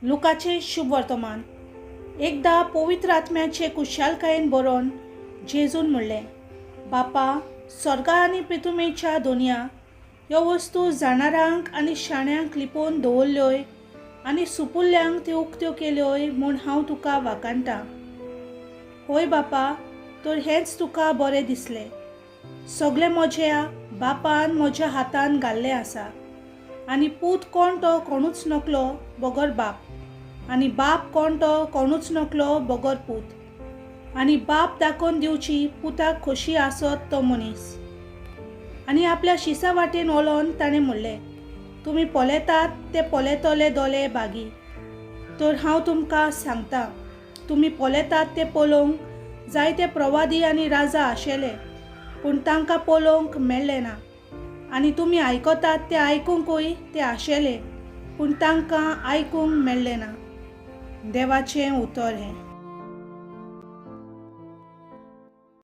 लुकाचें शुभ वर्तमान. एकदां पवित्र आत्म्याचे कुशालकायेन बरोवन जेजून म्हणलें, बापा, स्वर्गा आनी पितुमेच्या दोनया ह्यो वस्तू जाणारांक आनी शाण्यांक लिपोवन दवरल्योय आनी सुपुल्ल्यांक त्यो उक्त्यो केल्योय म्हूण हांव तुका वाखाणटां. होय बापा, तर हेंच तुका बरें दिसलें. सगळें म्हज्या बापान म्हज्या हातान घाल्लें आसा आनी पूत कोण तो कोणूच नकलो बगर बाप, आनी बाप कोण तो कोणूच नकलो बगर पूत, आनी बाप दाखोवन दिवची पुताक खोशी आसत तो मनीस. आनी आपल्या शिसा वाटेन वलोन ताणें म्हणलें, तुमी पळयतात ते पळयतले दोले बागी, तर हांव तुमकां सांगता, तुमी पळयतात ते पळोवंक जायते प्रवादी आनी राजा आशिल्ले, पूण तांकां पळोवंक मेळ्ळें ना, आनी तुमी आयकतात ते आयकुंकूय ते आशिल्ले, पूण तांकां आयकूंक मेळ्ळें ना. देवाचें उतर हें.